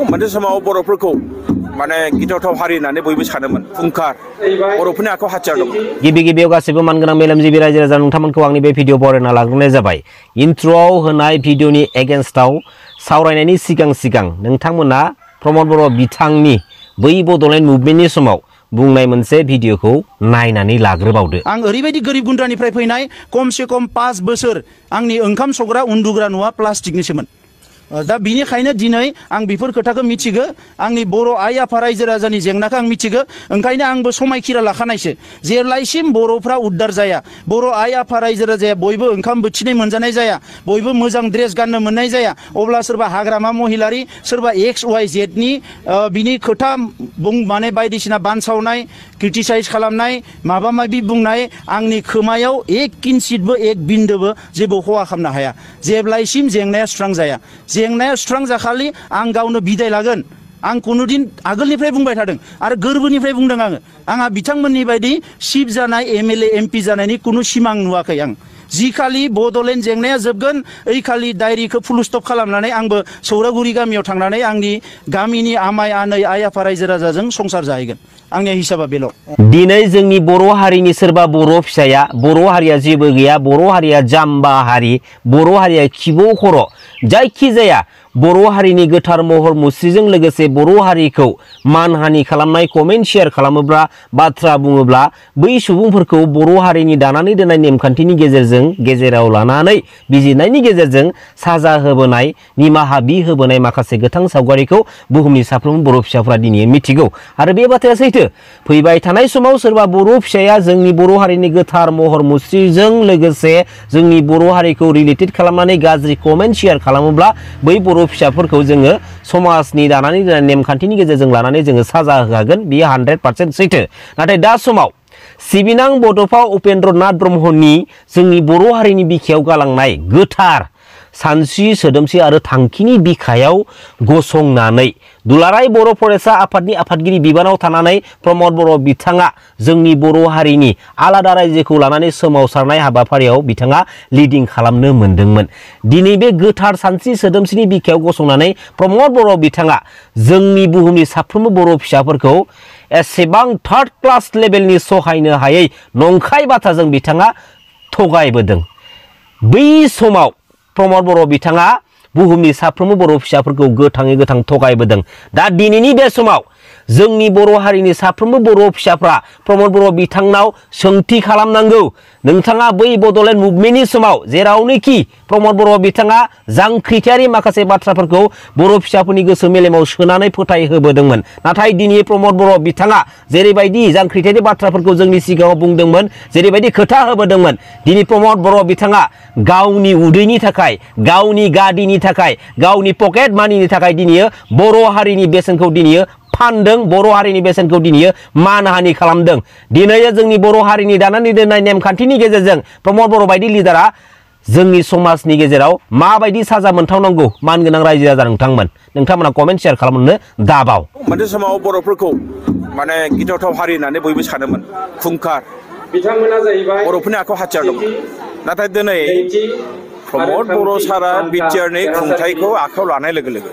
मोनसे समाव बर'फोरखौ माने गिथावथाव हारि होननानै बयबो सानोमोन फुंखार बर'फोरनि आखायाव हाथियार दं। गिबि गिबियाव गासैबो मानगोनां मेलेमजिबि रायजो राजा नोंथांमोनखौ आंनि बे भिडिअ बरायना लाग्रोनाय जाबाय। इन्ट्र'आव होनाय भिडिअनि एगेन्स्टआव सावरायनायनि सिगां नोंथांमोना प्रमद बर' बिथांनि बै बड'लेण्ड मुभमेन्टनि समाव बुंनाय मोनसे भिडिअखौ नायनानै लाग्रोबावदो। आं ओरैबायदि गोरिब गुन्द्रानिफ्राय फैनाय खमसे खम 5 बोसोर आंनि ओंखाम संग्रा उन्दुग्रा न'आ प्लास्टिकनिसोमोन। दा बिनिखायनो दिनै आं बेफोर खोथाखौ मिथिगो। आंनि बर' आइ आफा रायजो राजानि जेंनाखौ आं मिथिगो। ओंखायनो आंबो समायखिरा लाखानायसो जेब्लायसिम बर'फ्रा उद्धार जाया, बर' आइ आफा रायजो राजाया बयबो ओंखाम बोथिनै मोनजानाय जाया, बयबो मोजां ड्रेस गाननो मोननाय जाया, अब्ला सोरबा हाग्रामा महिलारि, सोरबा XYZ नि बिनि खोथा माने बायदिसिना बानसावनाय, क्रिटिसाइज खालामनाय, माबा माबि बुंनाय आंनि खोमायाव एक किन्सितबो एक बिन्दोबो जेबो खहा खालामनो हाया जेब्लायसिम जेंनाया सुस्रां जाया। जेंनाया सुस्रां जाखालि आं गावनो बिदाय लागोन। आं कुनुदिन आगोलनिफ्राय बुंबाय थादों आरो गोरबोनिफ्राय बुंदों आंहा बिथांमोननि बायदि चिफ जानाय MLA MP जानायनि कुनु सिमां नुवाखै आं। जिखालि बड'लेण्ड जेंनाया जोबगोन ओइखालि डायरिखौ फुल स्टप खालामनानै आंबो सौरागुरि गामियाव थांनानै आंनि गामिनि आमाय आनै आइ आफा रायजो राजाजों संसार जाहैगोन। आंनि हिसाबा बेल'। दिनै जोंनि बर' हारिनि सोरबा बर' फिसाया बर' हारिया जेबो गैया, बर' हारिया जाम्बा हारि, बर' हारिया खिबौ खर', जायखि जाया बर' हारिनि गोथार महर मुस्रिजों लोगोसे बर' हारिखौ मानहानि खालामनाय कमेन्ट शेयार खालामोब्ला बाथ्रा बुङोब्ला बै सुबुंफोरखौ बर' हारिनि दानानै दोननाय नेमखान्थिनि गेजेराव लानानै बिजिरनायनि गेजेरजों साजा होबोनाय, निमाहा होबोनाय माखासे गोथां सावगारिखौ बुहुमनि साफ्रोमबो बर' फिसाफोरा दिनै मिथिगौ। आरो बे बाथ्राया सैथो। फैबाय थानाय समाव सोरबा बर' फिसाया जोंनि बर' हारिनि गोथार महर मुस्रिजों लोगोसे जोंनि बर' हारिखौ रिलेटेड खालामनानै गाज्रि कमेन्ट शेयार खालामोब्ला बै बर' फिसाफोरखौ जोङो समाजनि दानानै दोननाय नेमखान्थिनि गेजेरजों लानानै जोङो साजा होखागोन। बेयो 100% सैथो। नाथाय दा समाव सिबिनां बड'फा उपेन्द्र नाथ ब्रह्मनि जोंनि बर' हारिनि बिखायाव गालांनाय गोथार सानस्रि सोदोमस्रि आरो थांखिनि बिखायाव गसंनानै दुलाराय बर' फरायसा आफादनि आफादगिरि बिबानाव थानानै प्रमद बर' बिथाङा जोंनि बर' हारिनि आलादा रायजोखौ लानानै सोमावसारनाय हाबाफारियाव बिथाङा लिडिं खालामनो मोनदोंमोन। दिनै बे गोथार सानस्रि सोदोमस्रिनि बिखायाव गसंनानै प्रमद बर' बिथाङा जोंनि बुहुमनि साफ्रोमबो बर' फिसाफोरखौ एसेबां थार्ड क्लास लेभेलनि सहायनो हायै नंखाय बाथ्राजों बिथाङा थगायबोदों। बै समाव प्रमद बर' बिथाङा बुहुमनि साफ्रोमबो बर' फिसाफोरखौ गोथाङै गोथां थगायबोदों। दा दिनैनि बे समाव जोंनि बर' हारिनि साफ्रोमबो बर' फिसाफ्रा प्रमद बर' बिथांनाव सोंथि खालामनांगौ। नोंथाङा बै बड'लेण्ड मुभमेन्टनि समाव जेरावनोखि प्रमद बर' बिथाङा जांख्रिथायारि माखासे बाथ्राफोरखौ बर' फिसाफोरनि गोसो मेलेमाव सोनानै फोथायहोबोदोंमोन। नाथाय दिनै प्रमद बर' बिथाङा जेरैबायदि जांख्रिथायारि बाथ्राफोरखौ जोंनि सिगाङाव बुंदोंमोन, जेरैबायदि खोथा होबोदोंमोन, दिनै प्रमद बर' बिथाङा गावनि उदैनि थाखाय, गावनि गादिनि थाखाय, गावनि पकेट मानिनि थाखाय दिनै बर' हारिनि बेसेनखौ दिनै फानदों, बर' हारिनि बेसेनखौ दिनै मानहानि खालामदों। दिनै जोंनि बर' हारिनि दानानै दोननाय नेमखान्थिनि गेजेरजों प्रमद बर' बायदि लिडारा जोंनि समाजनि गेजेराव माबायदि साजा मोनथावनांगौ मानगोनां रायजो राजा नोंथांमोना कमेन्ट शेयार खालामनो दाबाव। मोनसे समाव बर'फोरखौ माने गिथावथाव हारि होननानै बयबो सानोमोन फुंखार बिथांमोना जाहैबाय बर'फोरनि आखायाव हाथियार दं। नाथाय दिनै प्रमद बर' सारा बिटिआरनि खुंथायखौ आखायाव लानाय लोगो लोगो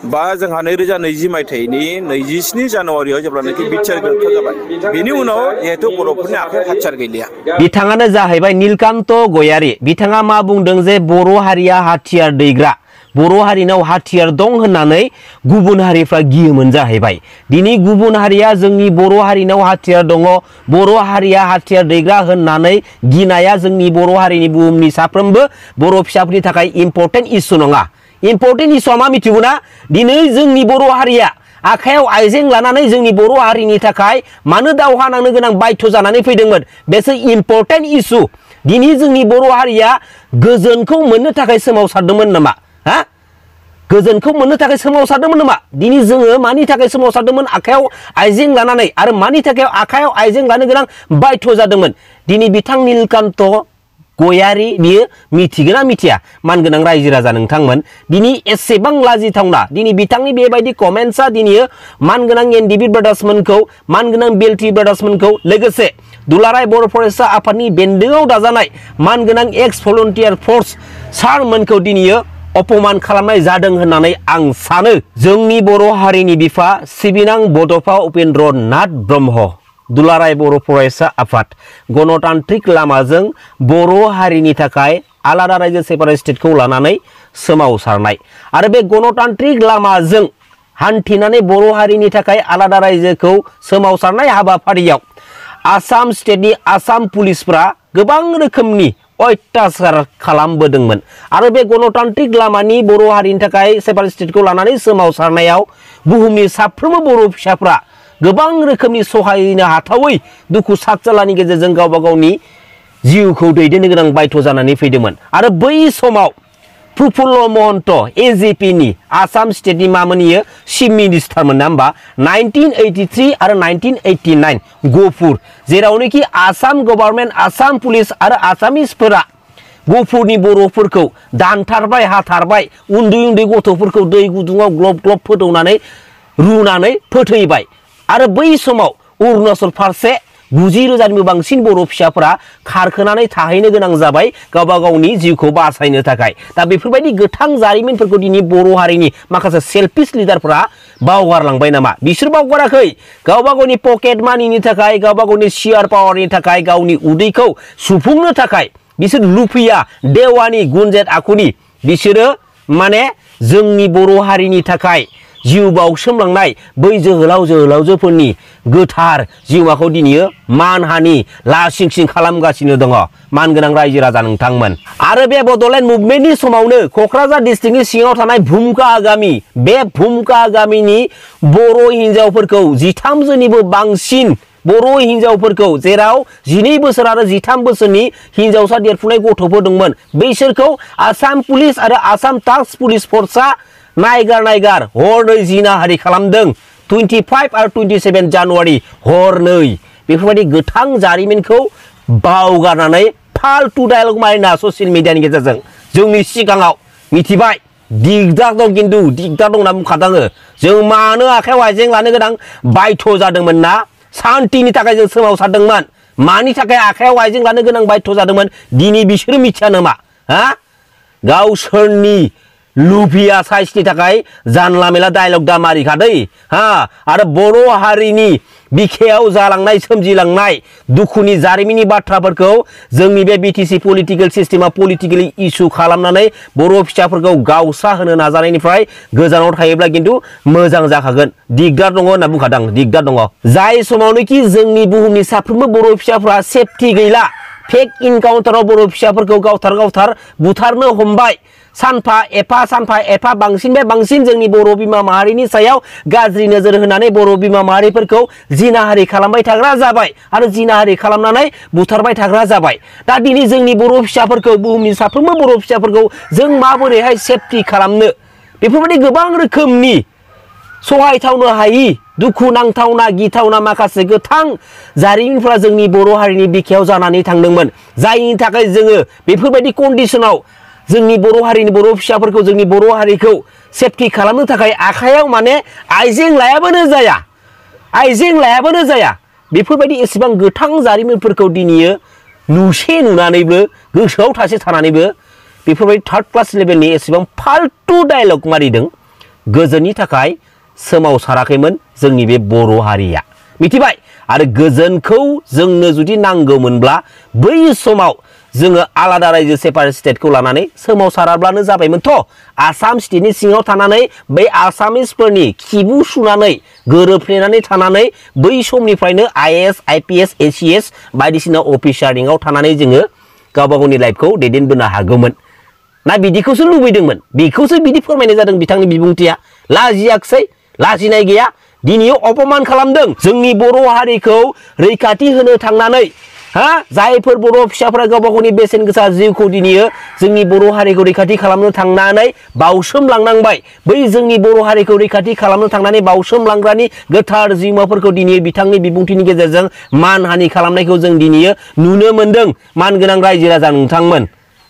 बा जोंहा 2020 मायथाइनि 27 जानुवारियाव जेब्लानाखि बिटिआर गोरोबथा जाबाय, बेनि उनाव जिहेथु बर'फोरनि आखायाव हाथियार गैलिया। बिथाङानो जाहैबाय नीलकान्त गयारी। बिथाङा मा बुंदों जे बर' हारिया हाथियार दैग्रा, बर' हारिनाव हाथियार दं होननानै गुबुन हारिफ्रा गियोमोन जाहैबाय। दिनै गुबुन हारिया जोंनि बर' हारिनाव हाथियार दङ, बर' हारिया हाथियार दैग्रा होननानै गिनाया जोंनि बर' हारिनि बुहुमनि साफ्रोमबो बर' फिसाफोरनि थाखाय इम्पर्टेन्ट इस्यु नङा। इम्पर्टेन्ट इस्युआ मा मिथिगौ ना? दिनै जोंनि बर' हारिया आखायाव आइजें लानानै जोंनि बर' हारिनि थाखाय मानो दावहा नांनो गोनां बाध्य जानानै फैदोंमोन, बेसो इम्पर्टेन्ट इस्यु। दिनै जोंनि बर' हारिया गोजोनखौ मोननो थाखाय सोमावसारदोंमोन नामा? गोजोनखौ मोननो थाखाय सोमावसारदोंमोन नामा? दिनै जोङो मानि थाखाय सोमावसारदोंमोन आखायाव आइजें लानानै, आरो मानि थाखाय आखायाव आइजें लानो गोनां बाध्य जादोंमोन? दिनै बिथां नीलकान्त गयारी बियो मिथिगोना मिथिया? मानगोनां रायजो राजा नोंथांमोन, दिनै एसेबां लाजिथावना दिनै बिथांनि बेबायदि कमेन्ट्सआ दिनै मानगोनां एनडिबि ब्रादार्समोनखौ, मानगोनां बेलटि ब्रादार्समोनखौ, लोगोसे दुलाराय बर' फरायसा आफादनि बेन्दोङाव दाजानाय मानगोनां एक्स भलन्टियार फर्स सारमोनखौ दिनै अपमान खालामनाय जादों होननानै आं सानो। जोंनि बर' हारिनि बिफा सिबिनां बड'फा उपेन्द्र नाथ ब्रह्म, दुलाराय बर' फरायसा आफाद गणतान्त्रिक लामाजों बर' हारिनि थाखाय आलादा रायजो सेपारेट स्टेटखौ लानानै सोमावसारनाय आरो बे गणतान्त्रिक लामाजों हान्थिनानै बर' हारिनि थाखाय आलादा रायजोखौ सोमावसारनाय हाबाफारियाव आसाम स्टेटनि आसाम पुलिसफ्रा गोबां रोखोमनि अत्याचार खालामबोदोंमोन आरो बे गणतान्त्रिक लामानि बर' हारिनि थाखाय सेपारेट स्टेटखौ लानानै सोमावसारनायाव बुहुमनि साफ्रोमबो बर' फिसाफ्रा गोबां रोखोमनि सहायनो हाथावै दुखु सातजालानि गेजेरजों गावबा गावनि जिउखौ दैदेननो गोनां बायध' जानानै फैदोंमोन आरो बै समाव प्रफुल्ल महन्त एजिपि नि आसाम स्टेटनि मामोनियो चिफ मिनिस्टारमोन ना होमबा 1983 आरो 1989 गफुर, जेरावनोखि आसाम गभर्नमेन्ट आसाम पुलिस आरो आसामिसफोरा गफुरनि बर'फोरखौ दानथारबाय हाथारबाय, उन्दै उन्दै गथ'फोरखौ दै गुदुङाव ग्लब ग्लब फोदौनानै रुनानै फोथैबाय आरो बै समाव अरुणाचल फारसे 90,000निबो बांसिन बर' फिसाफोरा खारखोनानै थाहैनो गोनां जाबाय गावबा गावनि जिउखौ बासायनो थाखाय। दा बेफोरबायदि गोथां जारिमिनफोरखौ दिनै बर' हारिनि माखासे सेल्फिश लिडारफोरा बावगारलांबाय नामा? बिसोर बावगाराखै। गावबा गावनि पकेट मानिनि थाखाय, गावबा गावनि शेयार पावारनि थाखाय, गावनि उदैखौ सुफुंनो थाखाय बिसोर लुफिया देवानि गुनजेत आखुनि बिसोरो माने जोंनि बर' हारिनि थाखाय जिउ बाउसोमलांनाय बै जोहोलाव जोहोलावजोफोरनि गोथार जिउमाखौ दिनै मानहानि लासिंसिं खालामगासिनो दङ मानगोनां रायजो राजा नोंथांमोन। आरो बे बड'लेण्ड मुभमेन्टनि समावनो क'क्राझार डिस्ट्रिक्टनि सिङाव थानाय भुमका आगामि, बे भुमका आगामिनि बर' हिन्जावफोरखौ 13जोनिबो बांसिन बर' हिन्जावफोरखौ, जेराव 12 बोसोर आरो 13 बोसोरनि हिन्जावसा देरफुनाय गथ'फोर दंमोन, बैसोरखौ आसाम पुलिस आरो आसाम टास्क पुलिस फर्सआ नायगार हरनै जिनाहारि खालामदों। 25 आरो 27 जानुवारि हरनै। बेफोरबायदि गोथां जारिमिनखौ बावगारनानै फाल्तु डायलग मारिना ससियेल मिडियानि गेजेरजों जोंनि सिगाङाव मिथिबाय दिगदार दं, खिन्थु दिगदार दं होनना बुंखादों आङो। जों मानो आखायाव आइजें लानो गोनां बायध' जादोंमोन ना? सान्तिनि थाखाय जों सोमावसारदोंमोन। मानि थाखाय आखायाव आइजें लानो गोनां बायध' जादोंमोन दिनै बिसोरो मिथिया नामा? हा? गावसोरनि लुफिया साइसनि थाखाय जानला मेला डायलग दा मारिखादै हा। आरो बर' हारिनि बिखायाव जालांनाय सोमजिलांनाय दुखुनि जारिमिननि बाथ्राफोरखौ जोंनि बे बिटिसि पलिटिकेल सिस्टेमा पलिटिकेलि इस्यु खालामनानै बर' फिसाफोरखौ गावस्रा होनो नाजानायनिफ्राय गोजानाव थायोब्ला खिन्थु मोजां जाखागोन। दिगदार दङ होनना बुंखादों, दिगदार दङ। जाय समावनोखि जोंनि बुहुमनि साफ्रोमबो बर' फिसाफोरा सेफटि गैला, फेक इनकाउन्टाराव बर' फिसाफोरखौ गावथार बुथारनो हमबाय, सानफा एफा बांसिननिफ्राय बांसिन जोंनि बर' बिमा माहारिनि सायाव गाज्रि नोजोर होनानै बर' बिमा माहारिफोरखौ जिनाहारि खालामबाय थाग्रा जाबाय आरो जिनाहारि खालामनानै बुथारबाय थाग्रा जाबाय। दा दिनै जोंनि बर' फिसाफोरखौ, बुहुमनि साफ्रोमबो बर' फिसाफोरखौ जों माबोरैहाय सेफटि खालामनो, बेफोरबायदि गोबां रोखोमनि सहायथावनो हायि दुखु नांथावना गिथावना माखासे गोथां जारिमिनफोरा जोंनि बर' हारिनि बिखायाव जानानै थांदोंमोन। जायनि थाखाय जोङो बेफोरबायदि कन्डिसनाव जोंनि बर' हारिनि बर' फिसाफोरखौ, जोंनि बर' हारिखौ सेफटि खालामनो थाखाय आखायाव माने आइजें लायाबानो जाया, आइजें लायाबानो जाया। बेफोरबायदि एसेबां गोथां जारिमिनफोरखौ दिनै नुनानैबो गोसोआव थानानैबो बेफोरबायदि थार्ड क्लास लेभेलनि एसेबां फाल्तु डायलग मारिदों। गोजोननि थाखाय सोमावसाराखैमोन जोंनि बे बर' हारिया, मिथिबाय? आरो गोजोनखौ जोंनो जुदि नांगौमोनब्ला बै समाव जोङो आलादा रायजो सेपारेट स्टेटखौ लानानै सोमावसाराब्लानो जाबायमोनथ'। आसाम स्टेटनि सिङाव थानानै बै आसामिसफोरनि खिबु सुनानै गोरोबफ्लेनानै थानानै बै समनिफ्रायनो IAS IPS ACS बायदिसिना अफिसारिंआव थानानै जोङो गावबा गावनि लाइफखौ दैदेनबोनो हागौमोन ना? बिदिखौसो लुबैदोंमोन, बेखौसो बिदि फोरमायनाय जादों बिथांनि बिबुंथिया। लाजियाखसै, लाजिनाय गैया। दिनै अपमान खालामदों जोंनि बर' हारिखौ रैखाथि होनो थांनानै हा। जायफोर बर' फिसाफोरा गावबा गावनि बेसेन गोसा जिउखौ दिनै जोंनि बर' हारिखौ रैखाथि खालामनो थांनानै बाउसोमलांनांबाय, बै जोंनि बर' हारिखौ रैखाथि खालामनो थांनानै बाउसोमलांग्रानि गोथार जिउमाफोरखौ दिनै बिथांनि बिबुंथिनि गेजेरजों मानहानि खालामनायखौ जों दिनै नुनो मोनदों मानगोनां रायजो राजा नोंथांमोन।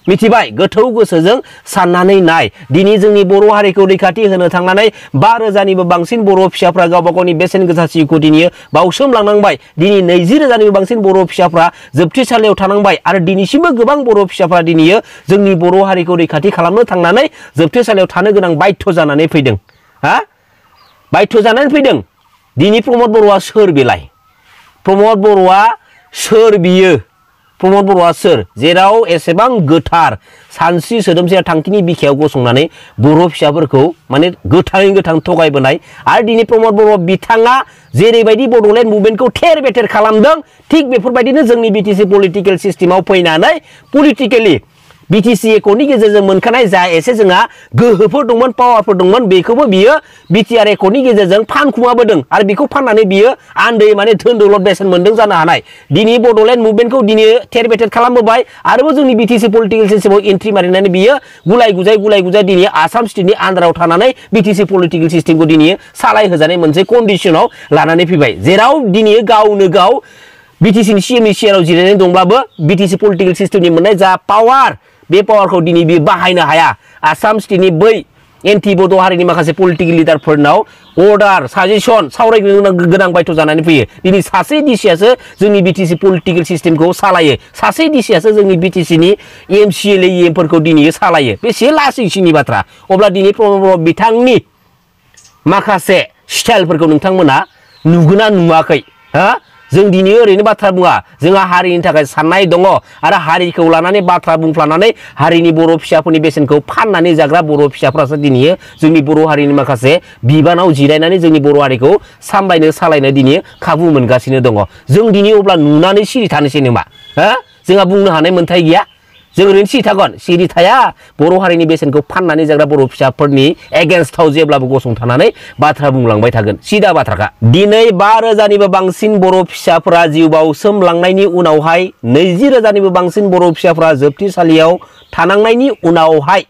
मिथिबाय गोथौ गोसोजों साननानै नाय दिनै जोंनि बर' हारिखौ रैखाथि होनो थांनानै 5,000निबो बांसिन बर' फिसाफ्रा गावबा गावनि बेसेन गोसा जिउखौ दिनै बावसोमलांनांबाय दिनै 20,000निबो बांसिन बर' फिसाफ्रा जोबथेसालियाव थानांबाय आरो दिनैसिमबो गोबां बर' फिसाफ्रा दिनै जोंनि बर' हारिखौ रैखाथि खालामनो थांनानै जोबथेसालियाव थानो गोनां बाध्य जानानै फैदों हा बाध्य जानानै फैदों दिनै प्रमद बर'आ सोर बेलाय प्रमद बर'आ सोर बियो प्रमद बर'आ सोर जेराव एसेबां गोथार सानस्रि सोदोमस्रिया थांखिनि बिखायाव गसंनानै बर' फिसाफोरखौ माने गोथाङै गोथां थगायबोनाय आरो दिनै प्रमद बर' बिथाङा जेरैबायदि बड'लेण्ड मुभमेन्टखौ थेर बेथेर खालामदों थिग बेफोरबायदिनो जोंनि बिटिसि पलिटिकेल सिस्टेमाव फैनानै पलिटिकेलि बिटिसि एकर्डनि गेजेरजों मोनखानाय जा एसे जोंहा गोहोफोर दंमोन पावारफोर दंमोन बेखौबो बियो बिटिआर एकर्डनि गेजेरजों फानखुमाबोदों आरो बेखौ फाननानै बियो आन्दै माने धोन दौलत बेसेन मोनदों जानो हानाय दिनै बड'लेण्ड मुभमेन्टखौ दिनै थेर बेथेर खालामबोबाय आरोबाव जोंनि बिटिसि पलिटिकेल सिस्टेमाव एन्ट्रि मारिनानै बियो गुलाय गुजाय दिनै आसाम स्टेटनि आन्दाराव थानानै बिटिसि पलिटिकेल सिस्टेमखौ दिनै सालायहोजानाय मोनसे कन्डिसनाव लानानै फैबाय जेराव दिनै गावनो गाव बिटिसिनि सिएमनि चेयाराव जिरायनानै दंब्लाबो बिटिसि पलिटिकेल सिस्टेमनि मोननाय जा पावार बे पावारखौ दिनै बे बाहायनो हाया आसाम स्टेटनि बै एन्टि बड' हारिनि माखासे पलिटिकेल लिडारफोरनाव अर्डार साजेसन सावरायनो गोनां बायथ' जानानै फैयो दिनै सासे डिसियासो जोंनि बिटिसि पलिटिकेल सिस्टेमखौ सालायो सासे डिसियासो जोंनि बिटिसिनि एमसिएलए एमफोरखौ दिनै सालायो बेसे लासिंसिनि बाथ्रा अब्ला दिनै प्रमद बर' बिथांनि माखासे स्टाइलफोरखौ नोंथांमोना नुगोना नुवाखै हा जों दिनै ओरैनो बाथ्रा बुङा जोंहा हारिनि थाखाय साननाय दङ आरो हारिखौ लानानै बाथ्रा बुंफ्लानानै हारिनि बर' फिसाफोरनि बेसेनखौ फाननानै जाग्रा बर' फिसाफ्रासो दिनै जोंनि बर' हारिनि माखासे बिबानाव जिरायनानै जोंनि बर' हारिखौ सामलायनो सालायनो दिनै खाबु मोनगासिनो दङ जों दिनै अब्ला नुनानै सिरि थानोसै नामा हा जोंहा बुंनो हानाय मोन्थाय गैया जों ओरैनो सिरि थागोन सिरि थाया बर' हारिनि बेसेनखौ फाननानै जाग्रा बर' फिसाफोरनि एगेन्स्टआव जेब्लाबो गसंथानानै बाथ्रा बुंलांबाय थागोन सिदा बाथ्राखा दिनै 5,000निबो बांसिन बर' फिसाफोरा जिउ बावसोमलांनायनि उनावहाय 20,000निबो बांसिन बर' फिसाफोरा जोबथेसालियाव थानांनायनि उनावहाय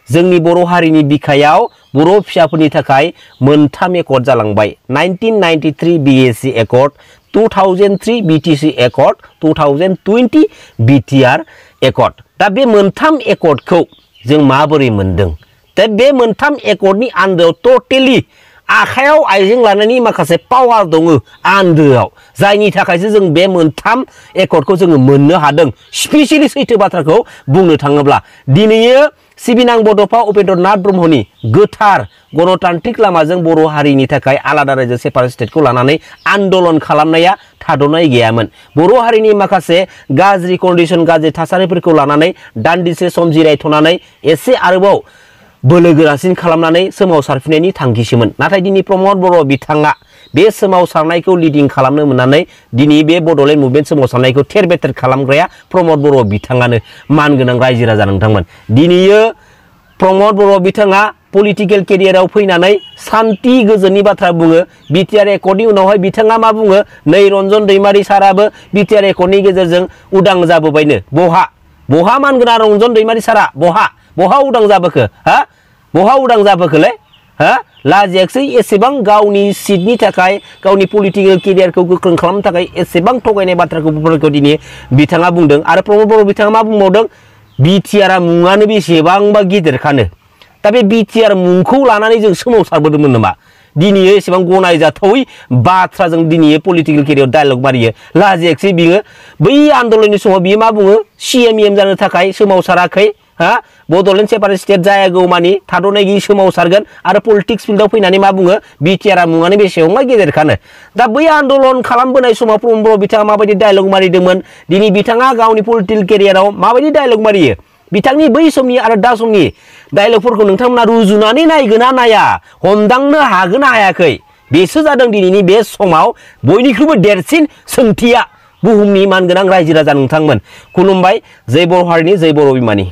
जोंनि बर' हारिनि बिखायाव बर' फिसाफोरनि थाखाय मोनथाम एकर्ड जालांबाय 1993 BAC accord 2003 BTC accord 2020 BTR accord दा बे मोनथाम एकर्डखौ जों माबोरै मोनदों दा बे मोनथाम एकर्डनि आन्दोआव टटेलि आखायाव आइजें लानायनि माखासे पावार दङ आन्दोआव जायनि थाखायसो जों बे मोनथाम एकर्डखौ जोङो मोननो हादों स्पेसियली सैथो बाथ्राखौ बुंनो थाङोब्ला दिनैयो सिबिनां बड'फा उपेन्द्रनाथ ब्रह्मनि गोथार गणतान्त्रिक लामाजों बर' हारिनि थाखाय आलादा रायजो सेपारेट स्टेटखौ लानानै आन्दलन खालामनाया थाद'नाय गैयामोन बर' हारिनि माखासे गाज्रि कन्डिसन गाज्रि थासारिफोरखौ लानानै दान्दिसे सम जिरायथ'नानै एसे आरोबाव बोलो गोरासिन खालामनानै सोमावसारफिननायनि थांखिसोमोन नाथाय दिनै प्रमद बर' बिथाङा बे सोमावसारनायखौ लिडिं खालामनो मोननानै दिनै बे बड'लेण्ड मुभमेन्ट सोमावसारनायखौ थेर बेथेर खालामग्राया प्रमद बर' बिथाङानो मानगोनां रायजो राजा नोंथांमोन दिनैयो प्रमद बर' बिथाङा पलिटिकेल केरियाराव फैनानै सान्ति गोजोननि बाथ्रा बुङो बिटिआर एकर्डनि उनावहाय बिथाङा मा बुङो नै रन्जन दैमारि साराबो बिटिआर एकर्डनि गेजेरजों उदां जाबोबायनो बहा मानगोना रन्जन दैमारि सारा बहा उदां जाबोखो हा बहा उदां जाबोखोलै हा लाजियाखसै एसेबां गावनि सिटनि थाखाय गावनि पलिटिकेल केरियारखौ गोख्रों खालामनो थाखाय एसेबां थगायनाय बाथ्राखौ दिनै बिथाङा बुंदों आरो प्रमद बर' बिथाङा मा बुंबावदों बिटिआरआ मुङानो बेसेबांबा गिदिरखानो दा बे बिटिआर मुंखौ लानानै जों सोमावसारबोदोंमोन नामा दिनै एसेबां गनायजाथावै बाथ्राजों दिनै पलिटिकेल केरियार डायलग मारियो लाजियाखसै बियो बै आन्दलननि समाव बियो मा बुङो सिएम जानो थाखाय सोमावसाराखै हा बड'लेण्ड सेपारेट स्टेट जायागौमानि थाद'नाय गैयै सोमावसारगोन आरो पलिटिक्स फिल्डआव फैनानै मा बुङो बिटिआरआ मुङानो बेसेबांबा गेदेरखानो दा बै आन्दलन खालामबोनाय समाव प्रमद बर' बिथाङा माबायदि डायलग मारिदोंमोन दिनै बिथाङा गावनि पलिटिकेल केरियाराव माबायदि डायलग मारियो बिथांनि बै समनि आरो दा समनि डायलगफोरखौ नोंथांमोना रुजुनानै नायगोन ना नाया हमदांनो हागोन ना हायाखै बेसो जादों दिनैनि बे समाव बयनिख्रुइबो देरसिन सोंथिया बुहुमनि मानगोनां रायजो राजा नोंथांमोन खुलुमबाय जय बर' हारिनि जय बर' बिमानि